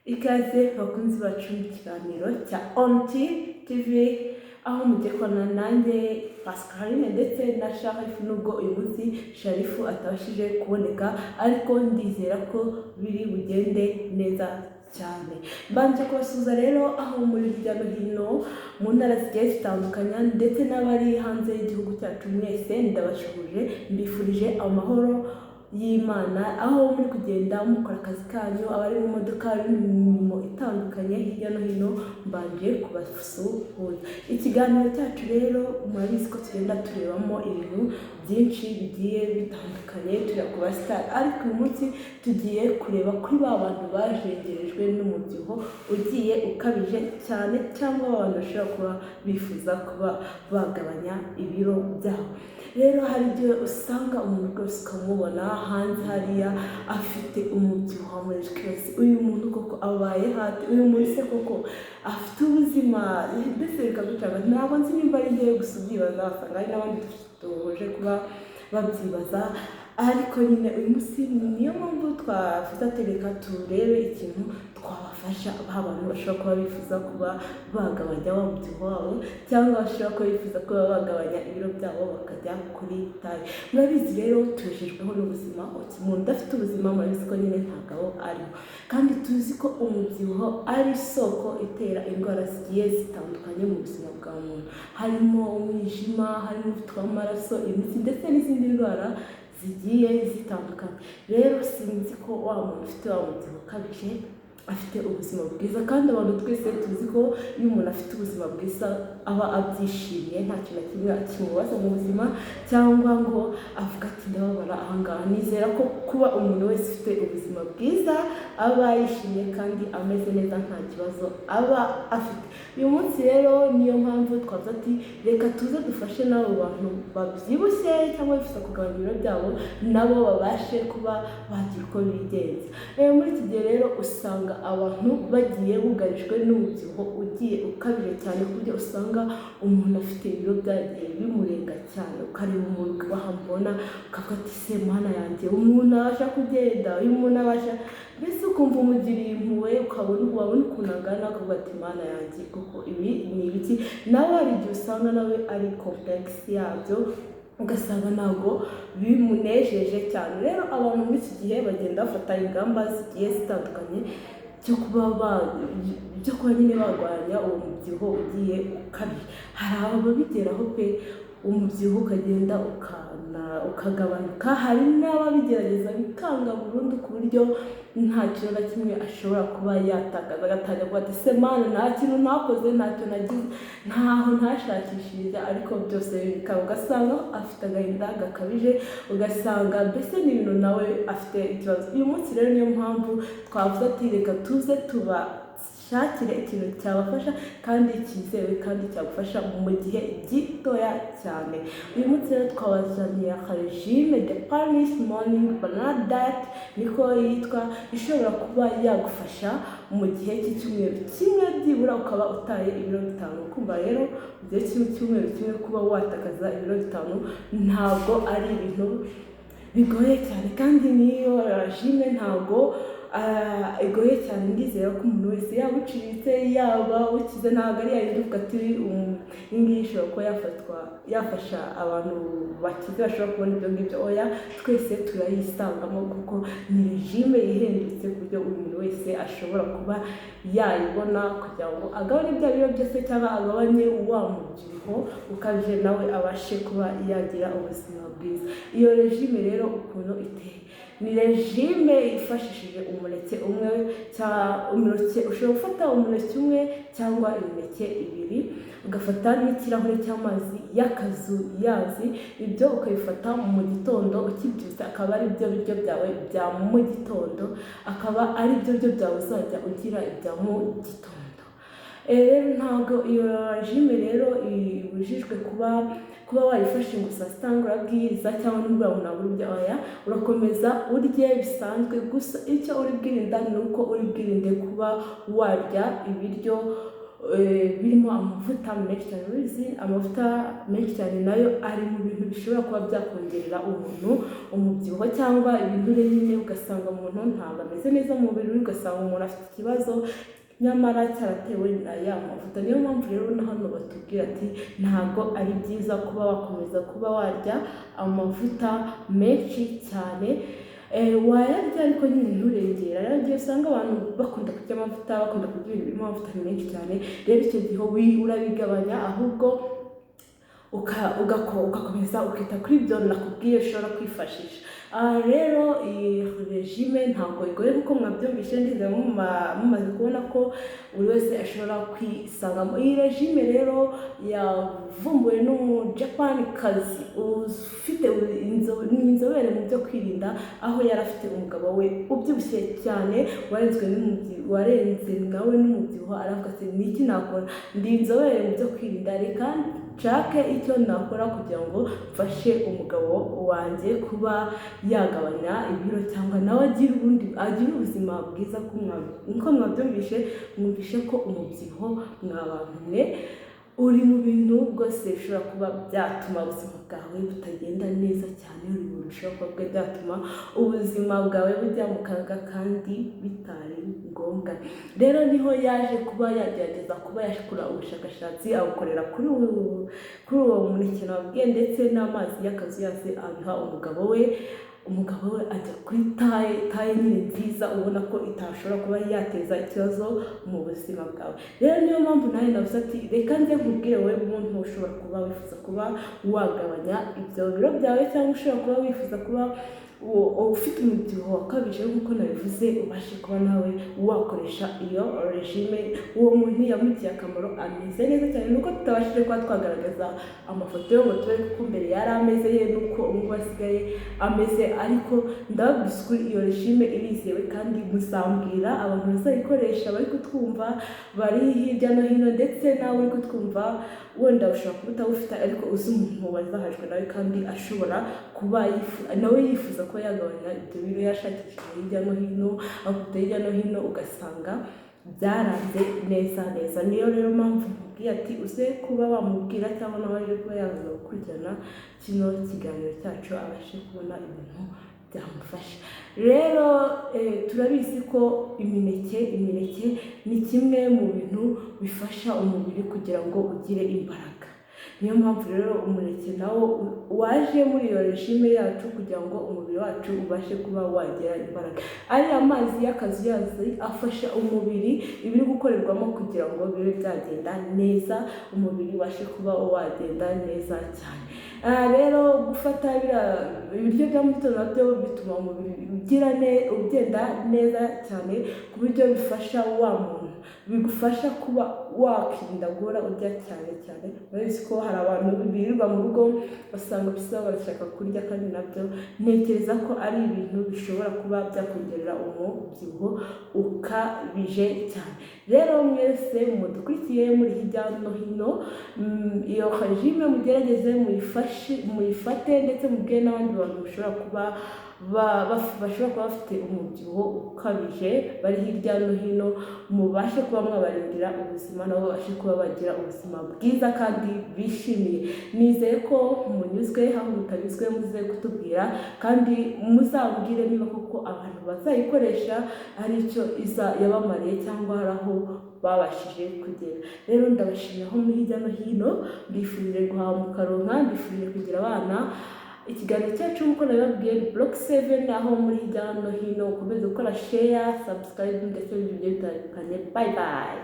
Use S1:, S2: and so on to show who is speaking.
S1: Ikaze bakunzi bacu mu kiganiro cya Onti TV, aho mugiye kubana nanjye Pascaline ndetse na Sharifu. Nubwo uyu munsi Sharifu atabashije kuboneka, ariko ndizera ko biri bugende neza cyane. Mbanje kubasuhuza rero aho muri hirya no hino mu ntara zigiye zitandukanye, ndetse n'abari hanze y'igihugu cyacu, mwese ndabashuhuje, mbifurije amahoro y'Imana aho muri kugenda mukora akazi kanyu, abari mu modoka, abari mu mirimo itandukanye hirya no hino, mbanje kubasuhuza. Ikiganiro cyacu rero murabizi ko tugenda turebamo ibintu byinshi bigiye bitandukanye, tureba ku basitari, ariko uyu munsi tugiye kureba kuri ba bantu bajengerejwe n'umubyibuho ugiye ukabije cyane, cyangwa ba bantu bashobora kuba bifuza kuba bagabanya ibiro byabo. Rero hari igihe usanga umuntu rwose ukamubona hanze hariya afite umubyibuho wamurengeje, ukibaza: uyu muntu koko abaye hate? Uyu muntu se koko afite ubuzima? Mbese bikagucanga. Ntabwo nzi nimba ari njyewe gusa ubyibaza, wasanga hari n'abandi duhuje kuba babyibaza. Ariko nyine uyu munsi niyo mpamvu twavuze ati: reka turebe ikintu twabafasha, ba bantu bashobora kuba bifuza kuba bagabanya wa mubyibuho wabo, cyangwa bashobora kuba bifuza kuba bagabanya ibiro byabo bakajya kuri taille. Murabizi rero, tubeshejweho n'ubuzima. Umuntu udafite ubuzima murabizi ko nyine ntabwo ariho, kandi tuzi ko umubyibuho ari isoko itera indwara zigiye zitandukanye mu buzima bwa muntu, harimo umwijima, harimo umuvuduko w'amaraso, imitsi ndetse n'izindi ndwara zigiye zitandukanye. Rero sinzi ko wa muntu ufite wa mubyibuho ukabije afite ubuzima bwiza, kandi abantu twese tuzi ko iyo umuntu afite ubuzima bwiza aba abyishimiye, nta kintu na kimwe kimubaza mu buzima cyangwa ngo avuga ati: ndababara ahangaha. Nizera ko kuba umuntu wese ufite ubuzima bwiza aba yishimye kandi ameze neza, nta kibazo aba afite. Uyu munsi rero niyo mpamvu twavuze ati: reka tuze dufashe n'abo bantu babyibushye cyangwa bifuza kugabanya ibiro byabo, nabo babashe kuba bagira uko bigenza. Muri iki gihe rero usanga abantu bagiye bugarijwe n'umubyibuho ugiye ukabije cyane, ku buryo usanga umuntu afite ibiro byagiye bimurenga cyane. Ukareba umuntu wahamubona ukavuga ati: se Mana yanjye, umuntu abasha kugenda? Uyu muntu abasha? Mbese ukumva umugiriye impuhwe, ukabona wabona ukuntu angana ukavuga ati: Mana yanjye, kuko ibi ni ibiki? Nawe hari igihe usanga nawe ari complexe yabyo, ugasanga ntabwo bimunejeje cyane. Rero abantu muri iki gihe bagenda bafata ingamba zigiye zitandukanye byo kuba nyine barwanya uwo mubyibuho ugiye ukabije. Hari ababigeraho pe, umubyibuho ukagenda ukagabanuka. Hari n'ababigerageza bikanga burundu, ku buryo nta kintu na kimwe ashobora kuba yatakaza, agatangira kuvuga ati: se Mana, nta kintu ntakoze, ntacyo nagize, ntaho ntashakishije, ariko byose bikaba. Ugasanga afite agahinda gakabije, ugasanga mbese ni ibintu nawe afite ikibazo. Uyu munsi rero niyo mpamvu twavuze ati: reka tuze tubashakire ikintu cyabafasha kandi cyizewe kandi cyagufasha mu gihe gitoya cyane. Uyu munsi rero twabazaniye régime de Paris Morning Banana Diet, niko yitwa, ishobora kuba yagufasha mu gihe cy'icyumweru kimwe byibura ukaba utaye ibiro 5. Kumva rero, mu gihe cy'icyumweru kimwe kuba watakaza ibiro 5 ntabwo ari ibintu bigoye cyane, kandi n'iyo régime ntabwo igoye cyane. Ndizera ko umuntu wese, yaba uciriritse, yaba ukize, ntabwo ari yayindi uvuga ati: iyi ngiyi ishobora kuba yafasha abantu bakize bashobora kubona ibyo ngibyo. Oya, twese turayisangamo, kuko ni régime ihendutse ku buryo umuntu wese ashobora kuba yayibona kugira ngo agabanye bya biro byose cyangwa agabanye wa mubyibuho ukabije, nawe abashe kuba yagira ubuzima bwiza. Iyo régime rero ukuntu iteye, ni régime ifashishije umuneke umwe cyangwa umuneke, ushobora gufata umuneke umwe cyangwa imineke ibiri, ugafata n'ikirahure cy'amazi y'akazuyazi. Ibyo ukabifata mu gitondo ukibyutse, akaba ari byo biryo byawe bya mu gitondo, akaba ari byo biryo byawe uzajya ugira ibya mu gitondo. Rero ntabwo iyo régime rero ibujijwe kuba wayifashe ngo saa sita ngo urabwiriza cyangwa nimugoroba ntabwo urya. Oya, urakomeza urye bisanzwe, gusa icyo uri bwirinda ni uko uri bwirinde kuba warya ibiryo. birimo amavuta menshi cyane. Urabizi, amavuta menshi cyane nayo ari mu bintu bishobora kuba byakongerera umuntu umubyibuho cyangwa ibinure nyine, ugasanga umuntu ntabwo ameze neza mu mubiri, ugasanga umuntu afite ikibazo nyamara cyaratewe na ya mavuta. Niyo mpamvu rero na hano batubwira ati ntabwo ari byiza kuba wakomeza kuba warya amavuta menshi cyane. Wayarya ariko nyine nturengera. Rero igihe usanga abantu bakunda kurya amavuta, bakunda kurya ibintu birimo amavuta menshi cyane, rero icyo gihe urabigabanya, ahubwo ugakomeza ukita kuri ibyo nakubwiye ushobora kwifashisha. Aha rero iyi régime ntabwo igoye kuko mwabyumvise, ndizera mumaze kubona ko buri wese ashobora kwisangamo. Iyi régime rero yavumbuwe n'Umujapanikazi ufite ni inzobere mu byo kwirinda, aho yari afite umugabo we ubyibushye cyane, warenze nawe n'umubyibuho. Aravuga ati: "Ni iki nakora? Ndi inzobere mu byo kwirinda, reka nshake icyo nakora kugira ngo mfashe umugabo wanjye kuba yagabanya ibiro cyangwa nawe agire ubuzima bwiza." Nk'uko mwabyumvishe, mwumvishe ko umubyibuho, mwa bantu mwe, uri mu bintu rwose bishobora kuba byatuma ubuzima bwawe butagenda neza cyane, uri mu bintu bishobora kuba byatuma ubuzima bwawe bujya mu kaga kandi bitari ngombwa. Rero niho yaje kuba yagerageza kuba yakora ubushakashatsi, abukorera kuri uwo muneke nababwiye ndetse n'amazi y'akazuyazi, abiha umugabo we. Umugabo we ajya kuri taille nyine nziza, ubona ko itashobora kuba yateza ikibazo mu buzima bwawe. Rero niyo mpamvu nawe navuze ati reka nze nkubwire wowe muntu ushobora kuba wifuza kuba wagabanya ibyo biro byawe, cyangwa ushobora kuba wifuza kuba ufite umubyibuho wakabije nk'uko nabivuze, ubashe kuba nawe wakoresha iyo régime. Uwo muntu yamugiriye akamaro, ameze neza cyane. Nuko tutabashije kuba twagaragaza amafoto yo ngo tubereke uko mbere yari ameze ye n'uko ubu ngubu asigaye ameze, ariko ndababwiza ukuri, iyo régime irizewe kandi muzambwira abantu bazayikoresha bari kutwumva bari hirya no hino. Ndetse nawe uri kutwumva, wenda ushobora kuba utawufite ariko uzi umuntu wazahajwe nawe kandi ashobora kuba nawe yifuza kuba yagabanya ibyo biro, yashakishije hirya no hino, akubita hirya no hino, ugasanga byaranze neza neza. Niyo rero mpamvu nkubwiye ati uze kuba wamubwira cyangwa nawe aje kuba yaza gukurikirana kino kiganiro cyacu, abashe kubona ibintu byamufasha. Rero turabizi ko imineke ni kimwe mu bintu bifasha umubiri kugira ngo ugire imbaraga. Niyo mpamvu rero umuneke nawo waje muri iyo régime yacu kugira ngo umubiri wacu ubashe kuba wagira imbaraga. Ariya mazi y'akazuyazi afasha umubiri ibiri gukorerwamo kugira ngo bibe byagenda neza, umubiri ubashe kuba wagenda neza cyane. Aha rero gufata biriya ibiryo bya mu gitondo nabyo bituma umubiri ugenda neza cyane, ku buryo bifasha wa muntu, bigufasha kuba wakirinda guhora urya cyane cyane. Urabizi ko hari abantu birirwa mu rugo basanga bisa barashaka kurya, kandi nabyo ntekereza ko ari ibintu bishobora kuba byakongerera umubyibuho ukabije cyane. Rero mwese mudukurikiye muri hirya no hino, iyo régime mugerageze muyifashe, muyifate, ndetse mubwire n'abandi bantu bashobora kuba bafite umubyibuho ukabije bari hirya no hino, mubashe kuba mwabarindira ubuzima, nabo babashe kuba bagira ubuzima bwiza kandi bishimiye. Nizeye ko munyuzwe, aho mutanyuzwe muze kutubwira, kandi muzabwire niba koko abantu bazayikoresha ari icyo iza yabamariye cyangwa hari aho babashije kugera. Rero ndabashimira aho muri hirya no hino, mbifurije guhaha mukaronka, mbifurije kugira abana. Ikiganiro cyacu nk'uko nabibabwiye ni Block 7, aho muri hirya no hino ukomeze gukora share, subscribe ndetse n'ibindi bigiye bitandukanye. Bye bye.